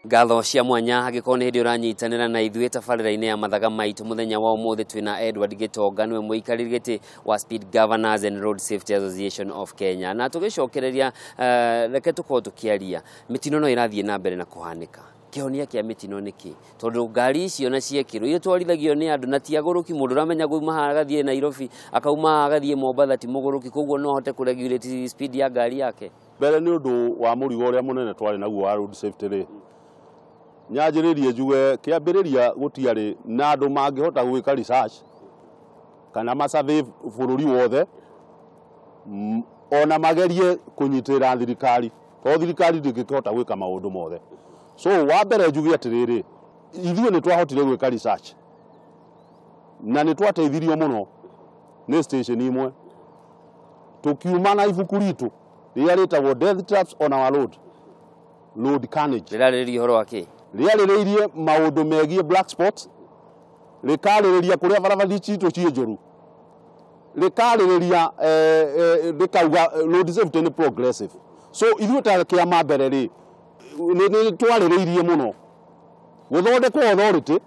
Ngatho cia mwanya angĩkorwo nĩ hĩndĩ ũranyitanĩra na ithuĩ tabarĩra-inĩ ya mathaga maitũ mũthenya wa ũmũthĩ twĩna Edward Gĩtonga nĩwe mũikarĩri gĩtĩ wa Speed Governors and Road Safety Association of Kenya. Na tũgĩcokereria reke tũkorwo tũkĩaria mĩtino no ĩrathiĩ na mbere na kũhanĩka. Kĩhonia kĩa mĩtino nĩ kĩ? Tondũ ngari icio na ciekĩrwo iria twarithagio nĩ andũ na ti agũrũki, mũndũ ũramenya kuma haha agathiĩ Nairobi akauma haha agathiĩ Mombatha ti mũgũrũki, koguo no ahote kũregulate speed ya ngari yake. Mbere nĩ ũndũ wa mũrigo ũrĩa mũnene twarĩ naguo wa road safety rĩ, nyanjĩrĩrie njuge kĩambĩrĩria gũtiarĩ na andũ mangĩhota gwĩka research kana masurvey bũrũri wothe, ona magerie kũnyitĩrĩra thirikari tondũ thirikari ndĩngĩkĩhota gwĩka maũndũ mothe. So wa mbere njuge atĩrĩrĩ, ithuĩ nĩ twahotire gwĩka research na nĩ twateithirio mũno nĩ station imwe, tũkiuma na ibuku ritũ rĩrĩa rĩtagwo Death Traps on Our Road, Road Carnage. Rĩrarĩrĩria ũhoro wa kĩ? Rĩarĩrĩirie maũndũ megiĩ black spots, rĩkarĩrĩria kũrĩa barabara citũ ciĩ njũru, rĩkarĩrĩria rĩkauga road safety nĩ progressive. So ithuĩ ta kĩama mbere rĩ, nĩ twarĩrĩirie mũno gũthondekwo authority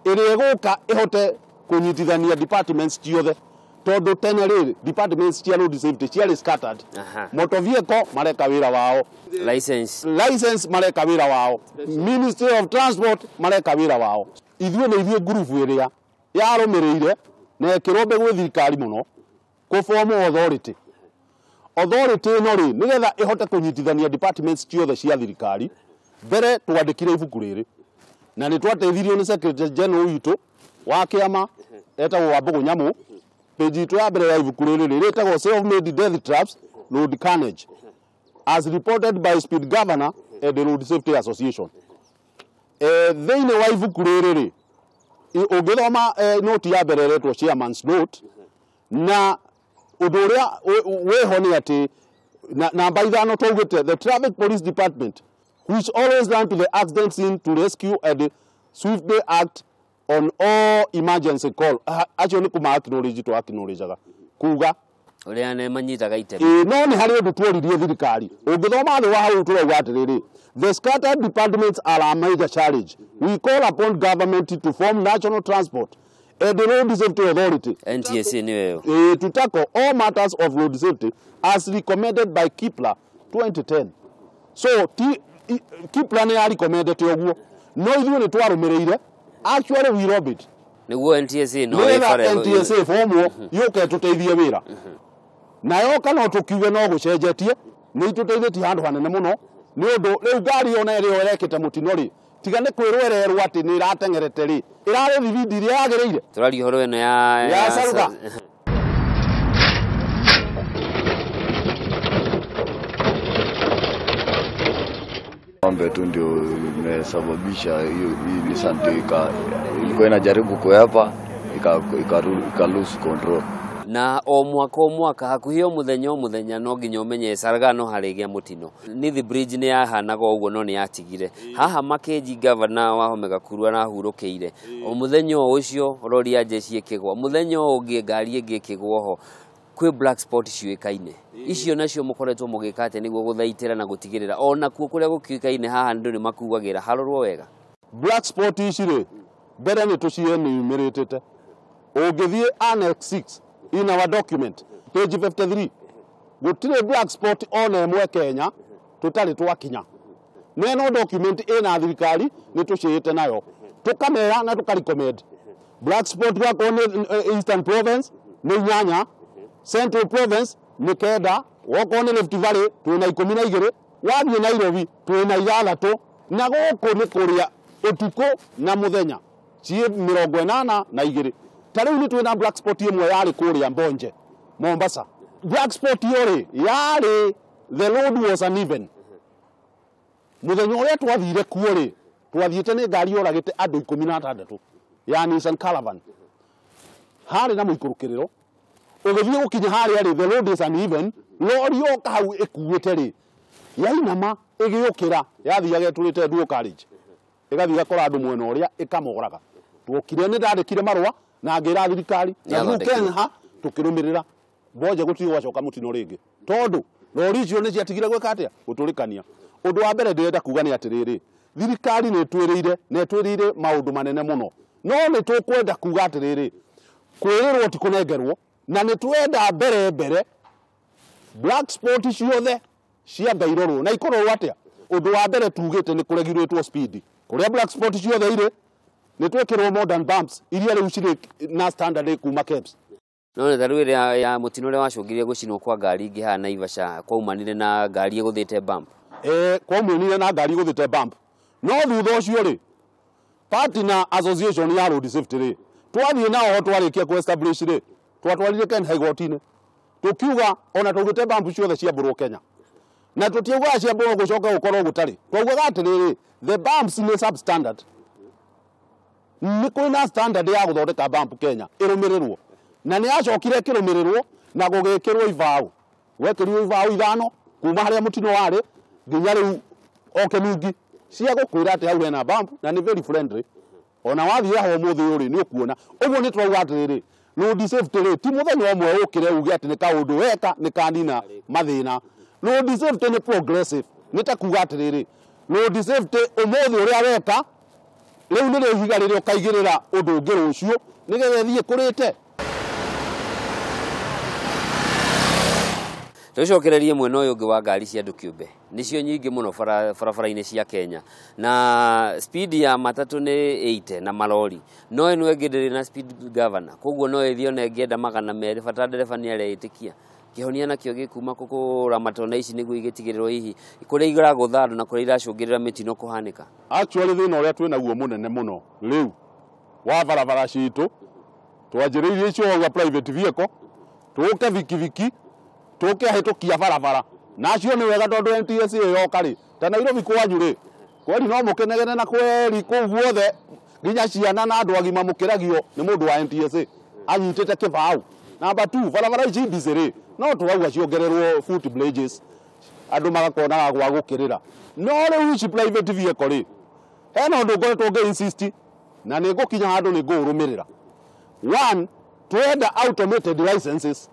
ĩrĩa ĩgũka ĩhote kũnyitithania departments ciothe, tondũ tene rĩ departments cia road safety ciarĩ scattered. Motor vehicle mareka wĩra wao, license mareka wĩra wao, Ministry of Transport mareka wĩra wao. Ithuĩ nĩ ithuĩ group ĩrĩa yarũmĩrĩire na ĩkĩrwo mbegũ thirikari mũno kũform authority. Authority ĩno rĩ, nĩgetha ĩhote kũnyitithania departments ciothe cia thirikari, mbere twandĩkire ibuku rĩrĩ na nĩ twateithirio nĩ Secretary General witũ wa kĩama etagwo Wambũgũ Nyamũ. Page itũ ya mbere ya ibuku rĩrĩ rĩ, rĩtagwo Self-Made Death Traps Road Carnage as reported by Speed Governor and the Road Safety Association. Thĩinĩ wa ibuku rĩrĩ rĩ, ũngĩthoma note ya mbere ĩretwo Chairman's Note, na ũndũ ũrĩa wĩho nĩ atĩ namba 5 twaugĩte the Traffic Police Department which always run to the accident scene to rescue and swiftly act on all emergency call. Acio nĩ kuma acknowledge to acknowledgeaga kuga ũrĩa nĩ manyitaga itemi. No nĩ harĩ ũndũ tuoririe thirikari. Ũngĩthoma thĩ wa hau tũrauga atĩrĩrĩ, the scattered departments are a major challenge. We call upon government to form National Transport and the Road Safety Authority, NTSA nĩyo ĩyo, to tackle all matters of road safety as recommended by KIPLA 2010. So KIPLA nĩ yarecommendete ũguo, no ithuĩ nĩ twarũmĩrĩire. Actually we lobbied nĩguo NTSA no ĩbare NTSA formwo yũke tũteithie wĩra nayo, kana tũkiuge no gũcenjetie nĩ itũteithĩtie handũ hanene mũno, nĩ ũndũ rĩu ngari ona ĩrĩa ĩrekĩte mũtino rĩ, tiga nĩ kwĩrwo ĩrerwo atĩ nĩ ĩrateng'erete rĩ, ĩrarĩ thibindi iria yagĩrĩire. Tũraria ũhoro ĩno ya Salga. Ng'ombe tu ndio imesababisha hiyo Nissan ilikuwa inajaribu kuepa ika lose control. Na o mwaka hakuhĩ o mũthenya o mũthenya no nginya ũmenye Salga no harĩgĩa mũtino. Nithi Bridge nĩ yahanaga ũguo no nĩ yatigire. Haha Makenji governor wa Homa Gakuru arahurũkĩire. O mũthenya o ũcio rori ya jeshi ĩkĩgwa, mũthenya o ũngĩ ngari ĩngĩ ĩkĩgwa ho. Kwĩ black spot ciũĩkaine icio nacio mũkoretwo mũgĩka atĩa nĩguo gũthaitĩra na gũtigĩrĩra ona kuo kũrĩa gũkĩũĩkaine haha andũ nĩ makuagĩra harorwo wega? Black spot ici rĩ, mbere nĩ tũcienumerated. Ũngĩthiĩ annex 6 in our document page 53, gũtirĩ black spot ona ĩmwe Kenya tũtarĩ twakinya. Na ĩno document ĩna thirikari nĩ tũciĩte nayo, tũkamera na tũkarecommend. Black spot wakorwo nĩ Eastern Province nĩ 8, Central Province nĩ 9, wokorwo nĩ Rift Valley twĩna 12, wathiĩ Nairobi twĩna 6, na gũkũ nĩ kũrĩa ũtukũ na mũthenya ciĩ 82. Ta rĩu nĩ twĩna black spot ĩmwe yarĩ kũrĩa Mbonje, Mombasa. Black spot ĩyo rĩ, yarĩ the road was uneven. Mũthenya ũrĩa twathire kuo rĩ, twathiĩte nĩ ngari yoragĩte andũ 16 ya Nissan Caravan. Harĩ na mũikũrũkĩrĩro, ũgĩthiĩ gũkinya harĩa rĩ, the road is uneven, lori yoka hau ĩkuĩte rĩ, yainama ĩgĩũkĩra, yathiaga ĩtũrĩte dual carriage, ĩgathiĩ ĩgakora andũ mwena ũrĩa ĩkamoraga. Tuokire nĩ ndandĩkire marũa na ngĩra thirikari na rĩu Kenya tũkĩrũmĩrĩra Mbonje gũtirĩ gwacoka mũtino rĩngĩ, tondũ lori icio nĩ ciatigire gwĩka atĩa, gũtũrĩkania. Ũndũ wa mbere ndĩrenda kuga nĩ atĩrĩrĩ, Thirikari nĩ ĩtwĩrĩire na ĩtwĩrĩire maũndũ manene mũno, no nĩ tũkwenda kuga atĩrĩrĩ, kwĩrĩrwo ti kũnengerwo, na nĩ twenda mbere mbere black spot ciothe ciamba irorwo. Na ikororwo atĩa? Ũndũ wa mbere tugĩte nĩ kũregurĩtwo speed kũrĩa black spot ciothe irĩ, nĩ twĩkĩrwo modern bumps iria rĩu cirĩ na standard kuma KEBS. No nĩ tarĩu ĩrĩa ya mũtino ũrĩa wacũngĩrĩrie gũcinwo kwa ngari ingĩ haha Naivasha kwaumanire na ngari ĩgũthĩte bump. Kwaumanire na ngari ĩgũthĩte bump. No thutha ũcio rĩ, party na association ya road safety rĩ, twathiĩ nao ho twarĩkia ku establish rĩ, twatwarire Ken igoti-inĩ tũkiuga ona tũgĩte bump ciothe ciambũrwo Kenya, na tũtiaugaga ciambũrwo gũcoka gũkorwo gũtarĩ, twaugaga atĩrĩrĩ, the bumps nĩ substandard. Nĩ kwĩna standard ya gũthondeka bump Kenya ĩrũmĩrĩrwo, na nĩ yacokire ĩkĩrũmĩrĩrwo na gũgĩkĩrwo ibaũ. Gwekĩrirwo ibaũ 5 kuma harĩa mũtino warĩ nginya rĩu o Kĩnungi, cia gũkwĩra atĩ hau hena bump na nĩ very friendly. Ona wathiĩ haha ũmũthĩ ũyũ rĩ, nĩ ũkuona. Ũguo nĩ tũrauga atĩrĩrĩ, road safety rĩ, ti mũthenya ũmwe ũkĩre uge atĩ nĩ kaũndũ weka nĩ kanina mathĩna. Road safety nĩ progressive, nĩ ta kuga atĩrĩrĩ, road safety ũmũthĩ ũrĩa weka rĩu nĩrĩo ihiga rĩrĩa ũkaigĩrĩra ũndũ ũngĩ rũciũ nĩgetha ĩthiĩ kũrĩte. Tũcokererie mwena ũyũ ũngĩ wa ngari cia andũ kĩũmbe, nĩcio nyingĩ mũno barabara-inĩ cia Kenya, na speed ya matatũ nĩ 80 na marori, no ĩno ĩngĩ ndĩrĩ na speed governor, koguo no ĩthiĩ ona ĩngĩenda 200 bata ndereba nĩ areĩtĩkia. Kĩhonia nakĩo gĩkuma kũramatwo na ici nĩguo igĩtigĩrĩrwo hihi kũrĩa iragũtha andũ na kũrĩa iracũngĩrĩra mĩtino kũhanĩka. Actually thĩna ũrĩa twĩnaguo mũnene mũno rĩu wa barabara citũ, twanjĩrĩirie icio wa private vehicle, tũke bikibiki, tũke ahĩtũkia barabara, na acio nĩ wega tondũ NTSA yoka rĩ, ta Nairobi kwanyu rĩ, kweri no mũkenegene na kweri kũu guothe nginya ciana na andũ agima mũkĩragio nĩ mũndũ wa NTSA anyitĩte kĩbaũ. Number 2, barabara ici busy rĩ, no tũrauga ciongererwo foot bridges, andũ magakonaga gwa gũkĩrĩra. No rĩu ici private vehicle rĩ, hena ũndũ ngoretwo ngĩ insist na nĩ ngũkinya handũ nĩ ngũũrũmĩrĩra. 1, twenda automated licenses.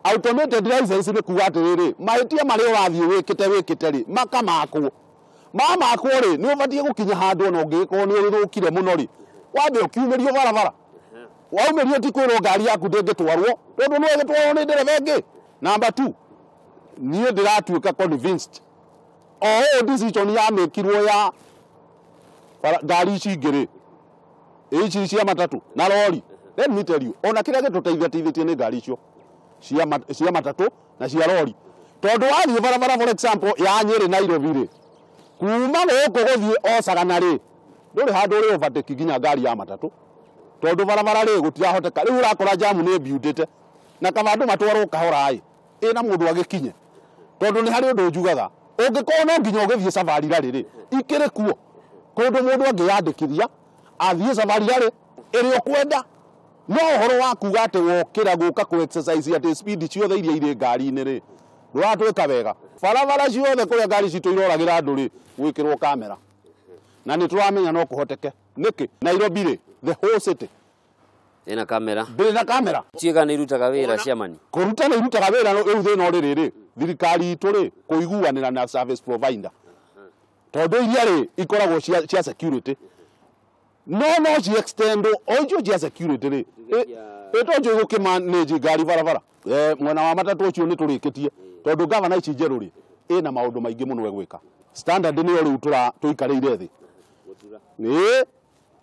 Automated license nĩ kuga atĩrĩrĩ, mahĩtia marĩa ũrathiĩ wĩkĩte rĩ, makamakwo. Mamakwo rĩ, nĩ ũbatiĩ gũkinya handũ ona ũngĩgĩkorwo nĩ ũrĩthũkire mũno rĩ, wambe ũkiumĩrio barabara. Waumĩrio ti kwĩrwo ngari yaku ndĩngĩtwarwo, tondũ no ĩgĩtwarwo nĩ ndereba ĩngĩ. Number 2, niĩ ndĩratuĩka convinced o ũũ decision yamĩkirwo ya ngari ici ingĩ rĩ, ici cia matatũ na rori. Let me tell you, ona kĩrĩa gĩtũteithĩtie nĩ ngari icio cia matatũ na cia rori, tondũ wathiĩ barabara for example ya Nyĩrĩ Nairobi rĩ, kuma gũkũ gũthiĩ Osagana rĩ, ndũrĩ handũ ũrĩ overtake nginya ngari ya matatũ, tondũ barabara rĩ gũtirahoteka. Rĩu ũrakora jamu nĩ ĩmbiundĩte, na kaba andũ matwarwo kahora ĩ, ĩna mũndũ agĩkinye, tondũ nĩ harĩ ũndũ njugaga, ũngĩkorwo no nginya ũgĩthiĩ safari rarĩ rĩ, ikĩrĩ kuo kũndũ mũndũ angĩyandĩkithia athiĩ safari rarĩ ĩrĩa ũkwenda. No ũhoro wa kuga atĩ wokĩra gũka kũ exercise atĩ speed ciothe iria irĩ ngari-inĩ rĩ, ndũratwĩka wega. Barabara ciothe kũrĩa ngari citũ iroragĩra andũ rĩ, gwĩkĩrwo kamera, na nĩ tũramenya no kũhoteke. Nĩkĩ Nairobi rĩ, the whole city ĩna kamera, ndĩrĩ na kamera. Ciĩga nĩ irutaga wĩra ciamani kũruta nĩ irutaga wĩra. Rĩu thĩna ũrĩ rĩrĩ, thirikari itũ rĩ, kũiguanĩra na service provider, tondũ iria rĩ ikoragwo cia security, no ci extend o icio cia security rĩ, ĩto njũĩ gũkĩmanage ngari barabara. Mwena wa matatũ ũcio nĩ tũrĩkĩtie, tondũ gavana ici njerũ rĩ, ĩna maũndũ maingĩ mũno ĩgwĩka. Standard nĩyo rĩu tũikarĩire thĩ, ĩ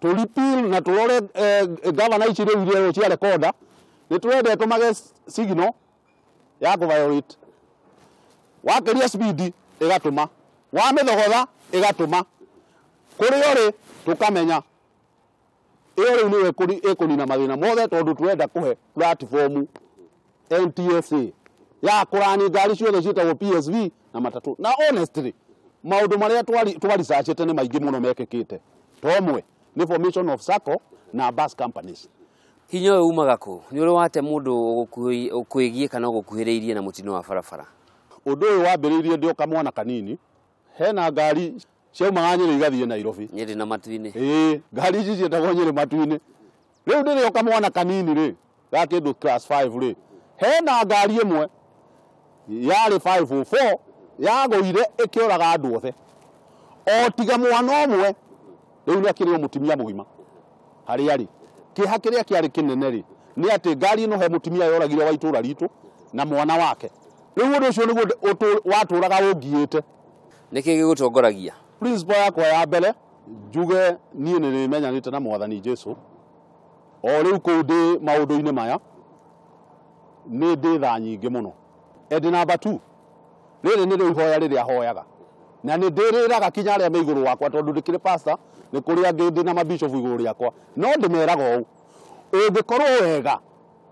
tũ repeal na tũrore gavana ici rĩu iria cia recorder, nĩ tũrenda ĩtũmage signal ya kũ violate. Wakĩria speed ĩgatũma, wamĩthogotha ĩgatũma, kũrĩa ũrĩ tũkamenya. Ĩyo rĩu nĩyo ĩkũnina mathĩna mothe, tondũ tũrenda kũhe platform NTSA ya kũrani ngari ciothe ciĩtagwo PSV na matatũ. Na honestly, maũndũ marĩa twaresearchĩte nĩ maingĩ mũno mekĩkĩte. To ũmwe nĩ formation of SACCO na bus companies. Hinya ũyũ umaga kũ? Nĩ ũrĩ wate mũndũ ũkwĩgiĩ kana ũgũkuhĩrĩirie na mũtino wa barabara? Ũndũ ũyũ wambĩrĩirie ndĩ o kamwana kanini, hena ngari ciaumaga Nyĩrĩ igathiĩ Nairobi. Nyĩrĩ na matu-inĩ. Ĩĩ, ngari ici ciĩtagwo Nyĩrĩ matu-inĩ. Rĩu ndĩrĩ o kamwana kanini rĩ, ga kĩndũ class 5 rĩ, hena ngari ĩmwe yarĩ 504 yagũire ĩkĩũraga andũ othe. O tiga mwana ũmwe rĩu nĩ akĩrĩ o mũtumia mũgima harĩa arĩ. Kĩeha kĩrĩa kĩarĩ kĩnene rĩ nĩ atĩ ngari ĩno he mũtumia yoragire wa itũra ritũ na mwana wake. Rĩu ũndũ ũcio nĩguo watũraga ũngiĩte. Nĩkĩ gĩgũtongoragia? Principle yakwa ya mbere njuge niĩ nĩ nĩmenyanĩte na mwathani Jesu. O rĩu kũu ndĩ maũndũ-inĩ maya nĩ ndĩ tha nyingĩ mũno. And number 2, rĩrĩ nĩrĩo ihoya rĩrĩa hoyaga na nĩ ndĩrĩraga kinya arĩa me igũrũ wakwa, tondũ ndĩkĩrĩ pastor, nĩ kũrĩ angĩ ndĩ na mabishop igũrũ rĩakwa, no ndĩmeraga ũũ, ũngĩkorwo wega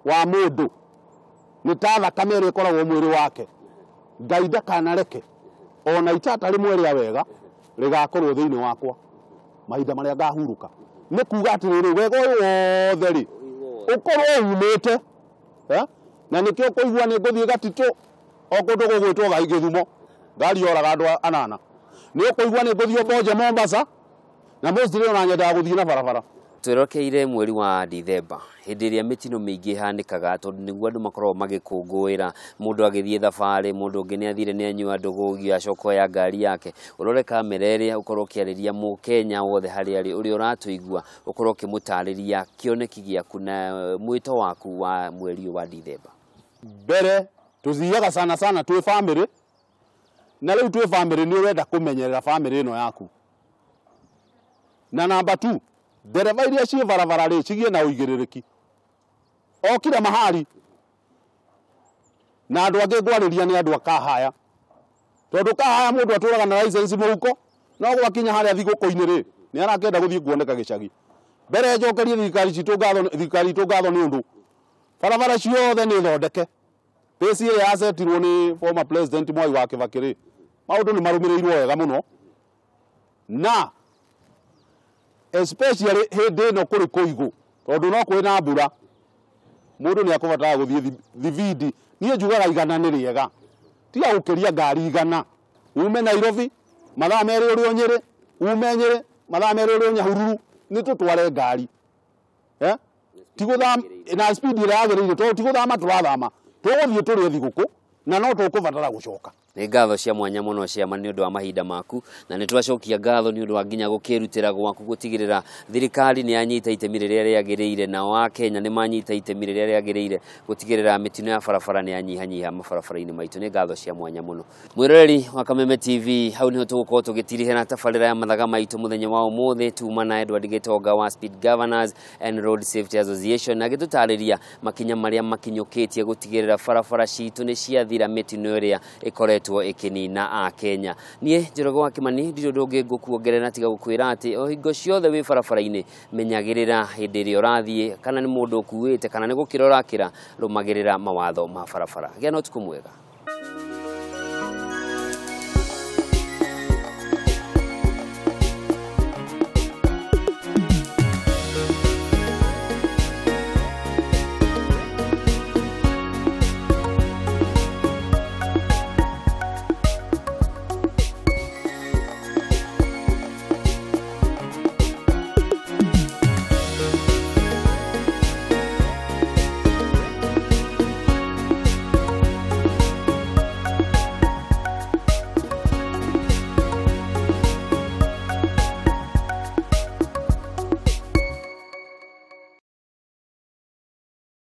wa mũndũ nĩ ta thakame ĩrĩa ĩkoragwo mwĩrĩ wake, Ngai ndakanareke ona itata rĩmwe rĩa wega rĩgakorwo thĩinĩ wakwa mahinda marĩa ngahurũka. Nĩ kuga atĩrĩrĩ, wega ũyũ wothe rĩ ũkorwo umĩte, na nĩkĩo kũigua nĩ ngũthiĩ Gatitũ o kũndũ gũgwĩtwo Gĩthumo, ngari yoraga andũ anana. Nĩ ũkũigua nĩ ngũthiĩ Mboje Mombasa, na mostly ona nyendaga gũthiĩ na barabara. Twerokeire mweri wa Dithemba, hĩndĩ ĩrĩa mĩtino mĩingĩ ĩhanĩkaga, tondũ nĩguo andũ makoragwo magĩkũngũĩra, mũndũ agĩthiĩ thabarĩ, mũndũ ũngĩ nĩ athire nĩ anyua ndũgũ, acoka oya ngari yake. Ũrore kamera ĩrĩa ũkorwo ũkĩarĩria mũkenya wothe harĩa arĩ, ũrĩa ũratũigua, ũkorwo ũkĩmũtarĩria kĩoneki gĩaku na mwĩto waku wa mweri ũyũ wa Dithemba. Mbere tũthiaga sana sana twĩ bamĩrĩ, na rĩu twĩ bamĩrĩ nĩ ũrenda kũmenyerera bamĩrĩ ĩno yaku. Na namba 2, ndereba iria ciĩ barabara rĩ cigie na ũigĩrĩrĩki. Okire mahari na andũ angĩ ngwarĩria nĩ andũ a Kahaya, tondũ Kahaya mũndũ atũraga na license mũhuko, no gwakinya harĩa thigũkũ-inĩ rĩ nĩ arakĩenda gũthiĩ kuoneka gĩcagi. Mbere njokerie thirikari citũ ngatho, thirikari itũ ngatho nĩ ũndũ barabara ciothe nĩ thondeke. Pace ĩrĩa yacetirwo nĩ former president Mwai wa Kibaki rĩ, maũndũ nĩ marũmĩrĩirwo wega mũno, na especially hĩndĩ ĩno kũrĩ kũigũ, tondũ no kwĩ na mbura, mũndũ nĩ akũbatara gũthiĩ thibindi. Niĩ njugaga 100 nĩ rĩega, tiga gũkĩria ngari 100. Ume Nairobi mathaa merĩ ũrĩ o Nyĩrĩ, ume Nyĩrĩ mathaa merĩ ũrĩ o Nyahururu, nĩ tũtware ngari tigũthama na speed ĩrĩa yagĩrĩire, tondũ tigũthama tũrathama, tũgũthiĩ tũrĩe thigũkũ na no tũkũbatara gũcoka. Nĩ ngatho cia mwanya mũno ciama nĩ ũndũ wa mahinda maku, na nĩ twacokia ngatho nĩ ũndũ wa nginya gũkĩrutĩra gwaku gũtigĩrĩra thirikari nĩ yanyita itemi rĩrĩa rĩagĩrĩire, nao Akenya nĩ manyita itemi rĩrĩa rĩagĩrĩire gũtigĩrĩra mĩtino ya barabara nĩ yanyihanyiha mabarabara-inĩ maitũ. Nĩ ngatho cia mwanya mũno. Mwĩroreri wa Kameme TV, hau nĩho tũgũkorwo tũgĩtirihĩra tabarĩra ya mathaga maitũ mũthenya wa ũmũthĩ. Tuma na Edward Gĩtonga wa Speed Governors and Road Safety Association agĩtũtarĩria makinya marĩa makinyũkĩtie gũtigĩrĩra barabara citũ nĩ ciathira mĩtino ĩrĩa ĩkoretwo ĩkĩnina Akenya. Niĩ Njoroge wa Kĩmani ndirĩ ũndũ ũngĩ ngũkuongerera tiga gũkwĩra atĩ o hingo ciothe wĩ barabara-inĩ menyagĩrĩra hĩndĩ ĩrĩa ũrathiĩ, kana nĩ mũndũ ũkuĩte kana nĩ gũkĩra ũrakĩra, rũmagĩrĩra mawatho ma barabara. Gĩa na ũtukũ mwega.